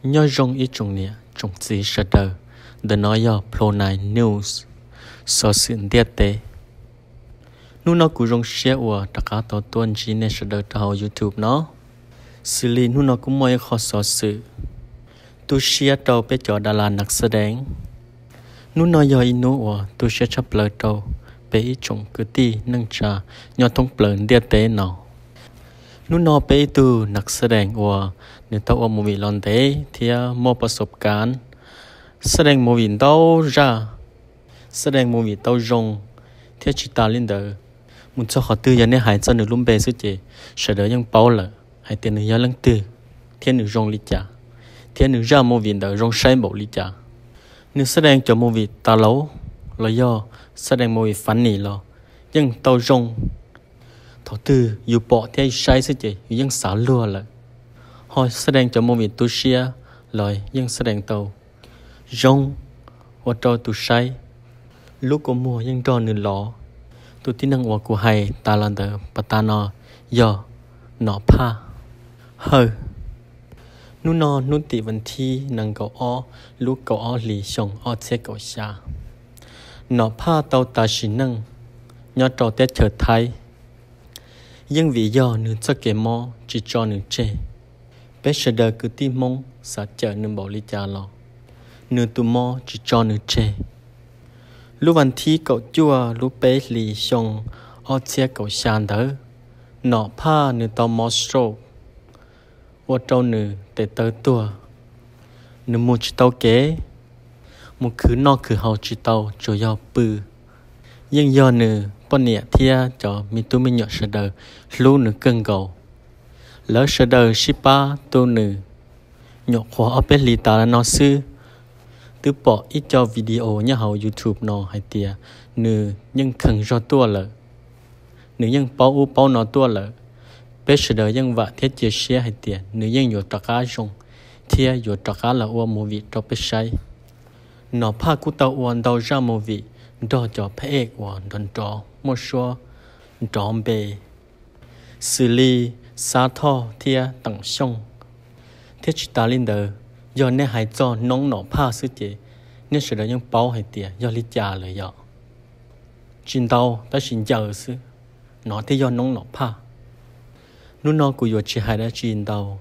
Nyob zoo ib tsoom niam tsoom txiv sawv daws, ntawm no yog Pro Nine News, xov xwm ntiaj teb. Hnub no kuv zoo siab uas rov qab tau tuaj ntsib nej sawv daws rau hauv YouTube no. Xws li hnub no kuj muaj ib qho xov xwm tu siab rau peb cov dav las nav xab dees. Hnub no yog ib hnub uas tu siab tshaj plaws rau peb ib tsoom kwv tij neej tsa nyob thoob plaws ntiaj teb no. Hnub no peb ib tug nav xab dees uas nws tau ua movie los ntev thiab muaj pas xov kav, xab dees movie ntau zaj, xab dees movie tau zoo, thiab tsis tas li ntawd, mus txog qhov twg yog nej hais txog nws lub npe xwb ces sawv daws yeej paub lawm hais tias nws yog leej twg, thiab nws zoo li cas, thiab nws zaj movie ntawd zoo saib npaum li cas. Nws xab dees cov movie tas laus los yog xab dees movie funny los yeej tau zoo. Thaum twg yus pom thiab saib xwb ces yus yeej xav luag lawm. Ho xab dees cov movie tu siab los yeej xab dees tau zoo, ua rau tus saib lub kua muag yeej nrog nws los. Tus tib neeg uas kuv hais tas los ntawd pas tas no yog Nom Phaj Hawj. Hnub no hnub tim vas thib nees nkaum ob lub kaum ob hlis xyoo ob txhiab kaum xya, Nom Phaj tau tas sim neej nyob rau teb chaws Thaib. Yeej vim yog nws txoj kev mob tsis tso nws tseg. Peb sawv daws kwv tij Hmoob xav cawm nws npaum li cas los nws tus mob tsis tso nws tseg. Lub vas thib kaum cuaj lub peb hlis xyoo ob txhiab kaum xya ntawd, Nom Phaj nws tau mob stroke, ua rau nws tes taw tuag. Nws mus tsis tau kev, mus khwv noj khwv haus tsis tau, tsuas yog pw. Yeej yog nws poj niam thiab cov me tub me nyuam sawv daws hlub nws kawg nkaus. Lawv sawv daws sib pab tu nws. Nyuam qhuav ob peb hlis tas no xwb, twb pom ib co video nyob hauv YouTube no hais tias nws yeej kheev zog tuaj lawm, nws yeej paub ub paub no tuaj lawm. Peb sawv daws yeej vam thiab cia siab hais tias nws yeej yuav rov qab zoo thiab yuav rov qab los ua movie rau peb saib. Nom Phaj kuj tau ua ntau zaj movie nrog cov phab ej uas nrov nrov muaj suab nrov npe, xws li Xab Thoj thiab Teem Xyooj. Thiab tsis tas li ntawd, yog nej hais txog noob Nom Phaj xwb ces nej sawv daws yeej paub hais tias yog li cas lawm yom. Tsis ntau tab sis ncaws xwb, no thiaj yog noob Nom Phaj. Hnub no kuv yuav tsis hais dab tsi ntau,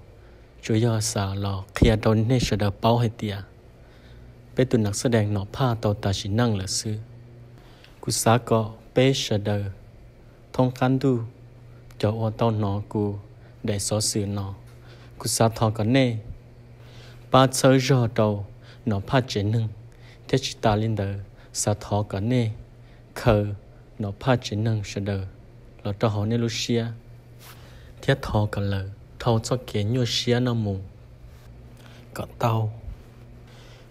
tsuas yog xav los qhia rau nej sawv daws paub hais tias peb tus nav xab dees Nom Phaj tau tas sim neej lawm xwb. Kuv xav kom peb sawv daws thoob qab ntuj, cov uas tau hnov kuv daim xov xwm no, kuv xav thov kom nej pab txhawb zog rau Nom Phaj tsev neeg, thiab tsis tas li ntawd xav thov kom nej khaws Nom Phaj tsev neeg sawv daws los rau hauv nej lub siab, thiab thov kom lawv dhau txoj kev nyuaj siab no mus kom tau.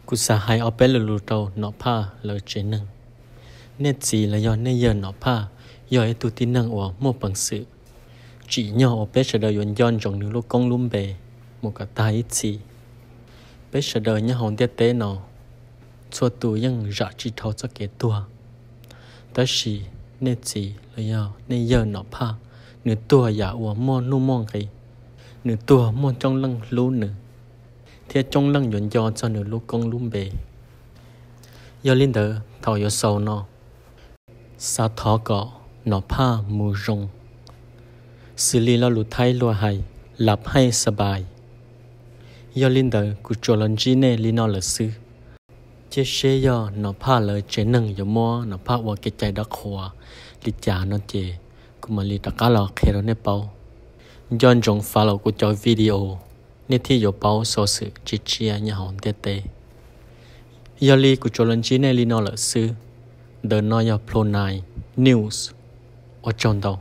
Kuv xav hais ob peb lo lus rau Nom Phaj lawv tsev neeg. Nej txiv los yog nej yawg Nom Phaj yog ib tug tib neeg uas muaj peev xwm tsim nyog uas peb sawv daws yuav nco ntsoov nws lub koob lub npe mus kom tag ib txhis. Peb sawv daws nyob hauv ntiaj teb no, txhua tus yeej zam tsis dhau txoj kev tuag. Tab sis nej txiv los yog nej yawg Nom Phaj, nws tuag yam uas muaj nuj muaj nqis, nws tuag muaj coob leej hlub nws, thiab coob leej yuav nco txog nws lub koob lub npe. Yog li ntawd thaum yuav xaus no, xav thov kom Nom Phaj mus zoo, xws li lo lus Thaib luag hais, lab haij sa pais. Yog li ntawd kuv tsuas los ntsib nej li no lawm xwb. Cia seb yog Nom Phaj lawv tsev neeg yuav muab Nom Phaj ua kev cai dab qhuas li cas no ces kuv mam li rov qab los qhia rau nej paub. Nco ntsoov fav los kuv cov video, nej thiaj yuav paub xov xwm tshiab tshiab nyob hauv ntiaj teb. Yog li kuv tsuas los ntsib nej li no lawm xwb. Ntawm no yog Pro Nine News. Ua tsaug ntau.